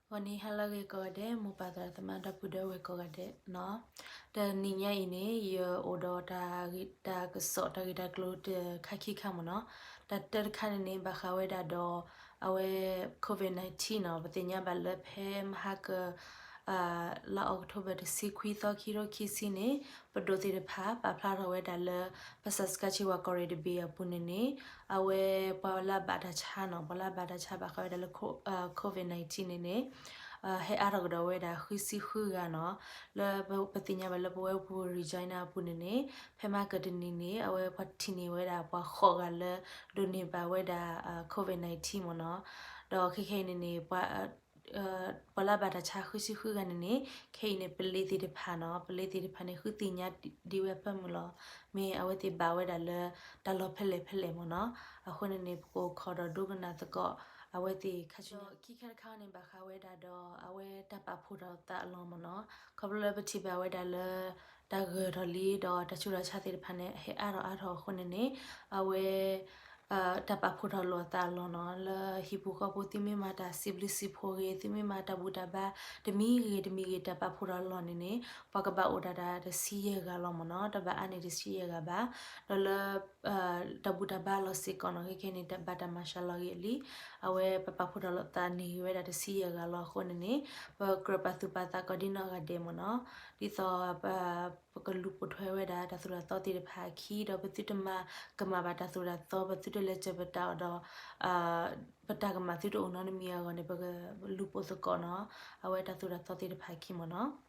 ဂီၤနံၤဟါလၢအဂ့ၤကိးဂၤဒဲး, မိၢ်ပၢ်သရၣ်သမါဒီပုၢ်ဒီဝဲၢ်ကိးဂၤဒဲးနီၤ. တနံၤညါအံၤန့ၣ် ယအိၣ်ဒီးတၢ်ဂ့ၢ်တၢ်ကစီၣ် တၢ်ဂ့ၢ်တၢ်ကျိၤတခါခံခါမ့ၢ်နီၤ. တၢ်တၢတခါန့ၣ်န့ၣ် ဘၣ်ဃးဝဲဒၣ်ဒီး အဝဲ COVID nineteen နီၤ. ပသ့ၣ်ညါဘၣ်လၢဖဲမဟါက လါအီးကထိဘၢၣ် တဆံခွံသီ ခံထိခံဆံန့ၣ် ပဒိၣ်သ့ၣ်တဖၣ် ပာ်ဖျါထီၣ်ဝဲဒၣ်လၢ ပ Saskatchewan ကီၢ်ရ့ၣ်တဘ့ၣ်အပူၤန့ၣ်န့ၣ် အဝဲပှၤလၢအဘၣ်တၢ်ဆါနီၤ, ပှၤလၢအဘၣ်တၢ်ဆါဘၣ်ဃးဝဲဒၣ်လၢ COVID nineteen န့ၣ်န့ၣ် ဟဲအါထီၣ်ကဒီးဝဲဒၣ် ဃုဆံဃုဂၤနီၤ. လၢပသ့ၣ်ညါဘၣ်လၢပဝဲပူၤ Regina အပူၤန့ၣ်န့ၣ် ဖဲမဟါကတနံၤန့ၣ် အဝဲပှၤထံၣ်န့ၢ်ဝဲဒၣ်ပှၤဃိးဂၤလၢ ဒိးန့ၢ်ဘၣ်ဝဲဒၣ် COVID nineteen မ့ၢ်နီၤ. ဒီးခဲခဲအံၤန့ၣ်န့ၣ် ပှၤလၢအဘၣ်တၢ်ဆါ ဃုဆံဃုဂၤန့ၣ်န့ၣ် ခဲအံၤန့ၣ် ပလ့သ့ၣ်တဖၣ်နီၤ, ပလ့သ့ၣ်တဖၣ်န့ၣ် ဃုသ့ၣ်ညါဒံးဝဲအဖၢမုၢ်လီၤ. မ့ၢ်အဝဲသ့ၣ်ဘၣ်ဝဲဒၣ်လၢ တၢ်လီၢ်ဖဲလဲၣ်ဖဲလဲၣ်မ့ၢ်နီၤ. အဃိန့ၣ်န့ၣ် ပကအိၣ်ခိးဒီးဒိကနၣ်သကိး အဝဲသ့ၣ်ခါဆူညါ. ခံခါတခါန့ၣ် ဘၣ်ဃးဝဲဒၣ်ဒီး အဝဲတၢ်ပာ်ဖှိၣ်ထီၣ်သးအလီၢ်မ့ၢ်နီၤ. ခီဖျိလၢပထံၣ်ဘၣ်ဝဲဒၣ်လၢ တၢ်ဂၢၢ်ထီၣ်လံ ဒီးတၢ်ဆူးတၢ်ဆါသ့ၣ်တဖၣ်န့ၣ် ဟဲအါထီၣ်အါထီၣ်အဃိန့ၣ်န့ၣ် အဝဲ တၢ်ပာ်ဖှိၣ်ထီၣ်လိာ်အသးအလီၢ်နီၤ. လၢဟံၣ်ပူၤဃီပူၤ သုမ့ၢ်မၤတၢ်စံးဘျုးစံးဖှိၣ်ဂ့ၤ, သုမ့ၢ်မၤတၢ်ဘူၣ်တၢ်ဘါ တမံၤဂ့ၤတမံၤဂ့ၤ တၢ်ပာ်ဖှိၣ်ထီၣ်အလီၢ်န့ၣ်န့ၣ် ပှၤကဘၣ်အိၣ်ဒၣ်တၢ်တဆံယဲၢ်ဂၤလီၤမ့ၢ်နီၤ. တဘၣ်အါန့ၢ်တဆံယဲၢ်ဂၤဘၣ်. ဒီးလၢ တၢ်ဘူၣ်တၢ်ဘါလီၢ်စ့ၢ်ကီးနီၤ ခဲခဲန့ၣ် တၢ်ဘၣ်တၢ်မၤစှၤလီၤဂ့ၤလံ. အဝဲပပာ်ဖှိၣ်ထီၣ်လိာ်သးန့ၢ်ဂ့ၤဝဲဒၣ်တဆံယဲၢ်ဂၤလီၤအဃိန့ၣ်န့ၣ် ပကြၢးပာ်သူၣ်ပာ်သးကိးဒ်နီၢ်ဂၤဒဲးမ့ၢ်နီၤ. ဒ်သိး ပကလူၤပိာ်ထွဲဝဲဒၣ်တၢ်သိၣ်တၢ်သီသ့ၣ်တဖၣ်အခံ ဒီးပသုတမၤကမၣ်ဘၣ်တၢ်သိၣ်တၢ်သီ, ပသုတလဲၤစၢၤပတၢ်အီၤဒီး ပတၢ်ကမၣ်သုတအိၣ်နီတမံၤအဂီၢ်န့ၣ် ပကလူၤပိာ်သကိးနီၤ အဝဲတၢ်သိၣ်တၢ်သီသ့ၣ်တဖၣ်အခံမ့ၢ်နီၤ.